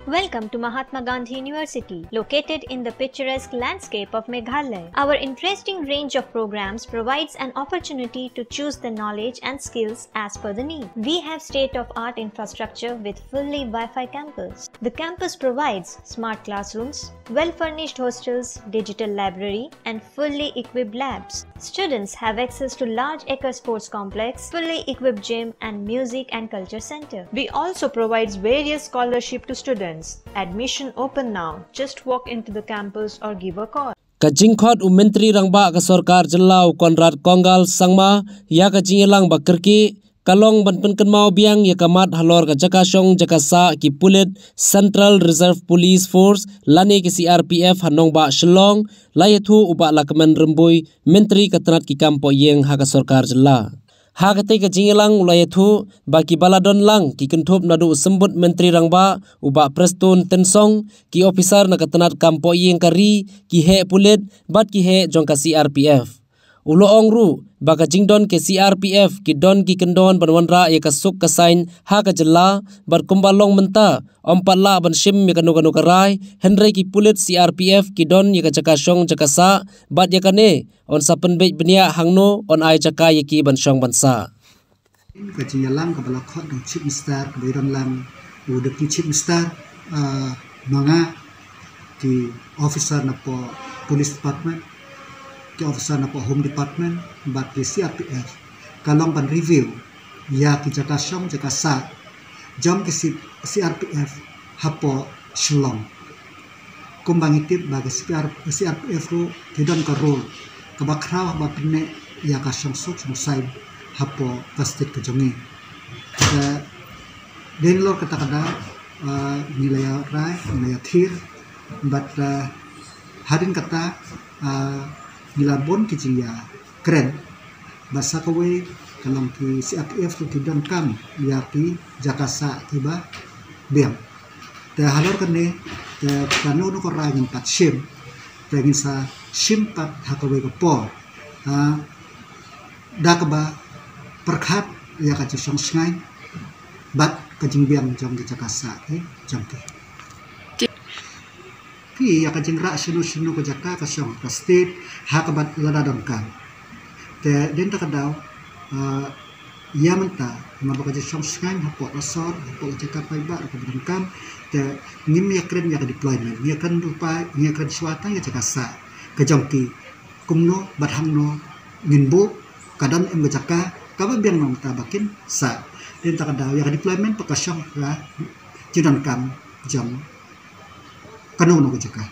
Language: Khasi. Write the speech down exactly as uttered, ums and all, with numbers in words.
Welcome to Mahatma Gandhi University, located in the picturesque landscape of Meghalaya. Our interesting range of programs provides an opportunity to choose the knowledge and skills as per the need. We have state-of-art infrastructure with fully Wi-Fi campus. The campus provides smart classrooms, well-furnished hostels, digital library, and fully equipped labs. Students have access to large acre sports complex, fully equipped gym, and music and culture center. We also provides various scholarship to students. Admission open now. Just walk into the campus or give a call. Ka jingkhot u Myntri Rangbah ka Sorkar Jylla u Conrad Kongkal Sangma ïa ka jingïalang ba kyrkieh ka long ban pynkynmaw biang ïa ka mat halor ka jaka shong jaka sah ki pulit Central Reserve Police Force lane ki C R P F ha nongbah Shillong, la ïathuh u Bah Lahkmen Rymbui, Myntri ka tnat ki kam poh ïing ha ka Sorkar Jylla. Ha katei ka jingïalang u la ïathuh ba kiba la don lang ki kynthup naduh u Symbud Myntri Rangbah u Bah Prestone Tynsong, ki ophisar na ka tnat kam poh ïing ka ri, ki heh pulit bad ki heh jong ka C R P F. U la ong ruh ba ka jingdon ki C R P F ki don ki kyndon ban wanrah ïa ka suk ka saiñ ha ka jylla, bad kumba long mynta ym pat lah ban shim ïa kano kano ka rai, hynrei ki pulit C R P F ki don ïa ka jaka shong jaka sah, bad ïa kane yn sa pynbeit bniah hangno yn ai jaka ïa ki ban shong ban sah. Ka jingïalang kaba la khot da u Chief Minister, kaba ïadon lang u Deputy Chief Minister, ah, ma nga, ki officer na poh Police Department, ki officer na poh Home Department bad ki C R P F, ka long ban review ïa ki jaka shong jaka sah jong ki C-, C R P F hapoh Shillong. Kumba ngi tip ba ki C R, C R P F ruh ki don ka role kaba khraw ba pynneh ïa ka shong suk shong saiñ hapoh ka state ka jong ngi. Te dei nalor kata ka daw, ah, ngi la ïa rai, ngi la ïa thir, bad, ah, hadien kata, ah, ngi la bun ki jingïakren. Bad sa kawei ka long ki C R P F ruh ki donkam ïa ki jaka sah kiba biang. Te halor kane, te kano kano ka rai ngin pat shim, te ngin sa shim pat ha kawei ka por, ha, da kaba pyrkhat ïa ka jingshong shngaiñ bad ka jingbiang jong ki jaka sah ki jong ki. Ki ïa ka jingrah shano shano ka jaka ka shong ka state ha kaba lada donkam. Te dei na kata ka daw, ah, ïa mynta, namar ba ka jingshong shngaiñ hapoh ka sor, hapoh ka jaka paidbah kaba donkam, te ngim ïakren ïa ka deployment, ngim ïakren ruh pat, ngim ïakren shuwa tang ïa jaka sah ka jong ki. Kumno bad hangno ngin buh, ka don em ka jaka kaba biang na mynta ba kin sah. Dei na kata ka daw ïa ka deployment pat ka shong ha ka jingdonkam jong kano kano ka jaka.